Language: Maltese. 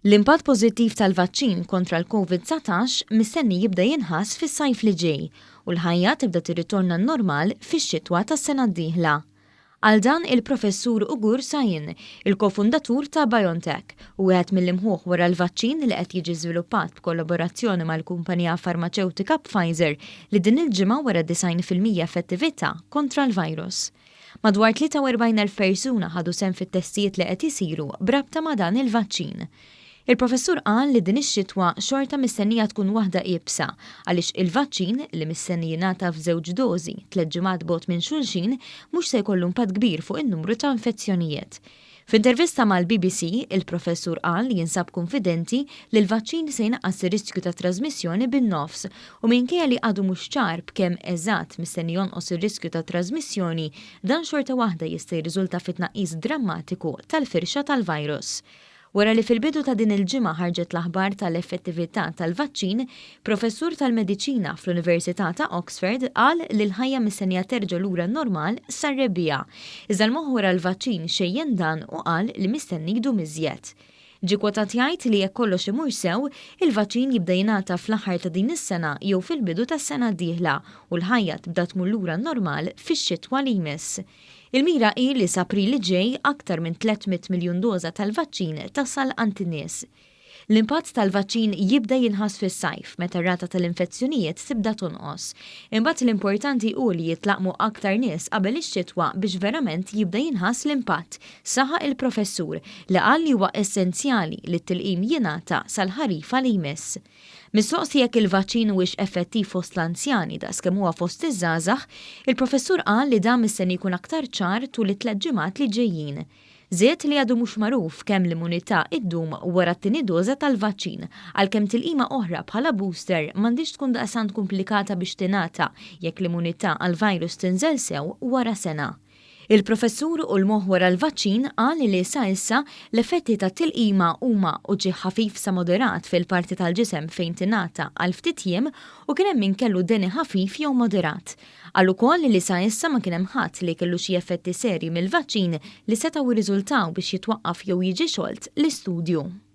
L-impatt pożittiv tal-vaċċin kontra l-Covid 19 mistenni jibda jinħass fis-sajf li ġej u l-ħajja tibda tirritorna normal fix-xitwa tas-sena d-dieħla. Qal dan il-Professur Ugur Sahin, il-kofundatur ta' BioNTech, u wieħed mill-imħuħ wara l-vaċċin li qed jiġi żviluppat b'kollaborazzjoni mal-kumpanija farmaċewtika Pfizer li din il-ġimgħa wera 90% effettività kontra l-virus. Madwar 43,000 persuna ħadu sehem fit-testijiet li qed isiru b'rabta ma' dan il-vaċċin. Il-professur qal li din ix-xitwa xorta mistennija tkun waħda iebsa għaliex il-vaċċin li mistenni jingħata f'żewġ dożi 3 ġimgħat bogħod minn xulxin mhux se jkollu impatt kbir fuq in-numru ta' infezzjonijiet. F'intervista mal-BBC, il-professur qal li jinsab konfidenti li l-vaċċin se jnaqqas ir-riskju ta' trasmissjoni bin-nofs u minkejja li għadu mhux ċar b'kemm eżatt mistenni jonqos ir-riskju ta' trasmissjoni, dan xorta waħda jista' jirriżulta fi tnaqqis drammatiku tal-firxa tal-virus. Wara li fil-bidu ta' din il-ġimgħa ħarġet l-aħbar tal-effettività tal-vaċċin, professur tal-mediċina fl-Università ta' Oxford qal li l-ħajja mistennija terġa' lura normal sar-rebbiegħa. Iżda l-moħħ wara l-vaċċin xejjen dan u qal li mistenni jdum iżjed. Ġie kwotat jgħid li jekk kollox imur sew, il-vaċċin jibda jingħata fl-aħħar ta' din is-sena jew fil-bidu tas-sena d-dieħla u l-ħajja tibda tmur lura normal fix-xitwa li jmiss. Il-mira hi li s'April li ġej aktar minn 300 miljun doża tal-vaċċin tasal għand in-nies. L-impatt tal-vaċċin jibda jinħass fis-sajf meta r-rata tal-infezzjonijiet tibda tonqos. Imbagħad l-importanti hu li jitlaqqmu aktar nies qabel ix-xitwa biex verament jibda jinħass l-impatt, saħaq il-professur li qal li huwa essenzjali li t-tilqim jingħata sal-ħarifa li jmiss. Mistoqsi jekk il-vaċċin huwiex effettiv fost l-anzjani daqs kemm huwa fost iż-żgħażagħ, il-professur qal li dan mistenni jkun aktar ċar tul it-3 ġimgħat li ġejjin. Żied li għadu mhux magħruf kemm l-immunità iddum wara t-tieni doża tal-vaċċin, għalkemm tilqima oħra bħala booster m'għandhiex tkun daqstant komplikata biex tingħata jekk l-immunità għall-virus tinżel sew wara sena. Il-professur u l-moħħ wara l-vaċċin qal li sa issa l-effetti ta' tilqima huma uġigħ ħafif sa moderat fil-parti tal-ġisem fejn tingħata għal ftit jiem u kien hemm min kellu deni ħafif jew moderat. Qal ukoll li sa issa ma kien hemm ħadd li kellu xi effetti serji mill-vaċċin li setgħu jirriżultaw biex jitwaqqaf jew jiġi xolt l-istudju.